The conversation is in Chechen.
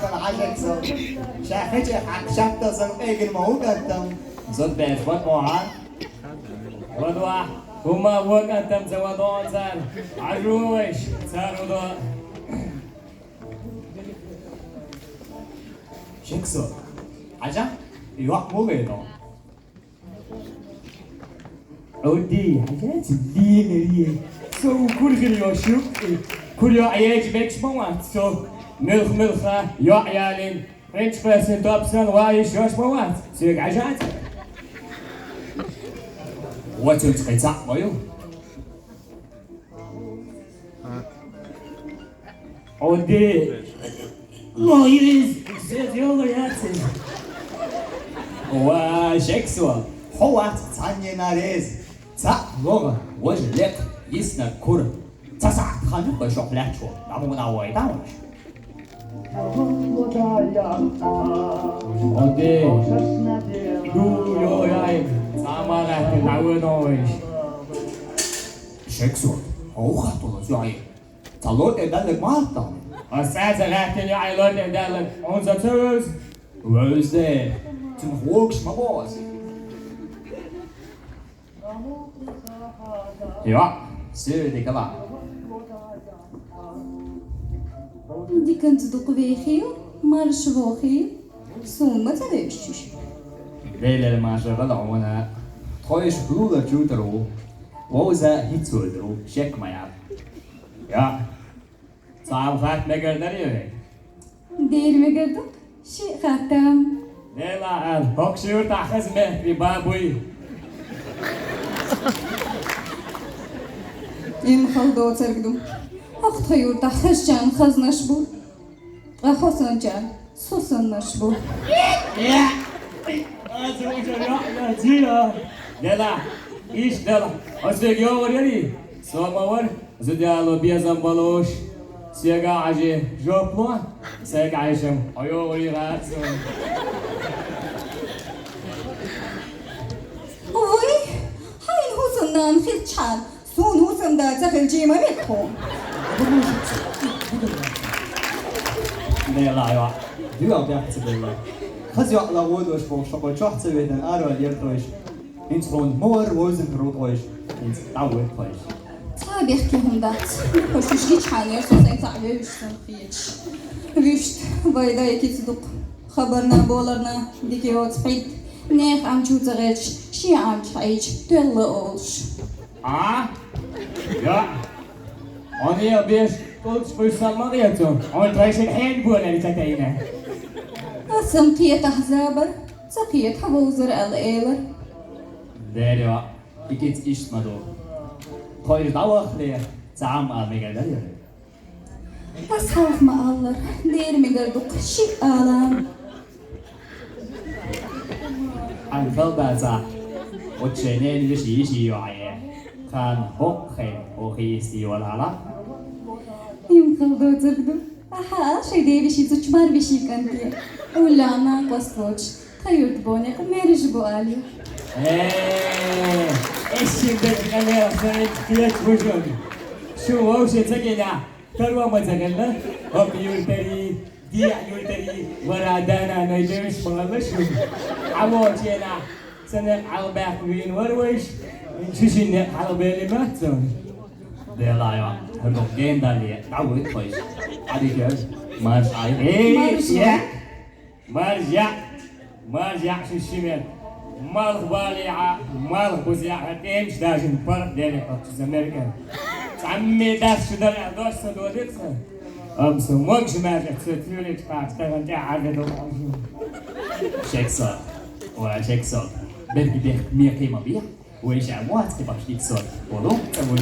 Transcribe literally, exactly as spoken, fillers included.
Хьажа Шексур. Ша хече хьак шапта сан эгин ма угаттам. Зод беш ван оа. Ван оа. Хума вогаттам за ван оа цар. Ажуш цар удо. Шексур. Хьажа? Йоах мугедо. Оди, хьажа, линери. Со кургир йо шук. Кур йо аеш бекш ма вац. Со милх милха йо ялин. Френч пресс-ин топсан ваиш йош ма вац. Сиг хьажа. Вацун цхайца мою. Оди. Лоиз, сет йола яци. Ва, Шексур. Ховат цанне нарез. Ца лога, вож лек, исна кур. Ца сахт ханю ба шохлячо. Намуна вайдамаш. Оди. Ду йо яй. Самара ти навыновиш. Шексур. Оха тола зяй. Ца лорд эдаллэг мартан. Аса ца гахтин яй лорд эдаллэг. Он за цуз. Вөзде. Цун хокш ма боз. Йо, су дикала. Дикан дукъ вехил, марш вохил. Сумма ца вешиш. Велер марш вала она. Тхойш хула чутару. Вовза хицудру. Шек маяр. Йо. Цаам хат мегардар йо. Дер мегарду. Ши хатам. Дела ал. Хокшур тахаз ме би бабуй. Им халдо цергду. Ахт хаюр тахаз чан хазнаш бу. Ахосан чан. Сусан наш бу. Дела. Иш дела. Освек йовар яри. Сомавар. Зудяло безам балош. Сега ажи жопло. Сега ажим. Айо уйрацу. Ой, хайн хусундан хилчан. Сун хусунда цахил жима векхо. Дела ва. Дюа бяхца дела. Хаз яла водош бо шабачах цеведан арва ертош. Инц хон мор возин рутош. Инц тавытош. Ца бехке хундац. Хошиш гич ханер со сен ца вевиш сан хич. Вишт вайда якицдук. Хабарна боларна дикиоц пит. Нех амчу цагеч. Ши амч хайч. Тэлла олш. А? Я. Они обеш толч пуйсан магиацу. Он трайшин хен буэлэри цатайна. Асам киет ахзабар. Ца киет хаволзар ал элар. Дэрё. Икиц ишмаду. Тойр давахле. Цаам ал мегалдар яре. Асхалх ма аллар. Дэр мегардук. Ши алам. Анхал база. Оченен виши иши йоае. Кан хокхен охи исти йолала. Им халдо цыргду. Аха, шей дэ виши цучмар виши канти. Уляна Кослоч. Таюрт боне мериш буали. Э, эшим бек нелер сэрит килэч бужун. Шу вообще цагеля. Тарва мазагана. Ок юртари. Диа юртари. Варадана найдёш малышин. Аво чена. Сэнэ албах вин варвайш. Инчишин не албели матсон. Делая. Хэнок гендали. Давыт вайш. Адигер. Марш ай. Эй, Марш я. Ай. Маржа, маржа шишимет. Малх балиа, малх бузя, хатемш дажин парк дерек отчиз Америка. Самми дас шудар адос са додыца. Ам су мог жмажа цветюлечка, стаган тя агадо. Шексо. Ва шексо. Берги бех мекима бия. Уэжа муацкий башлик сот. Оло, тобой.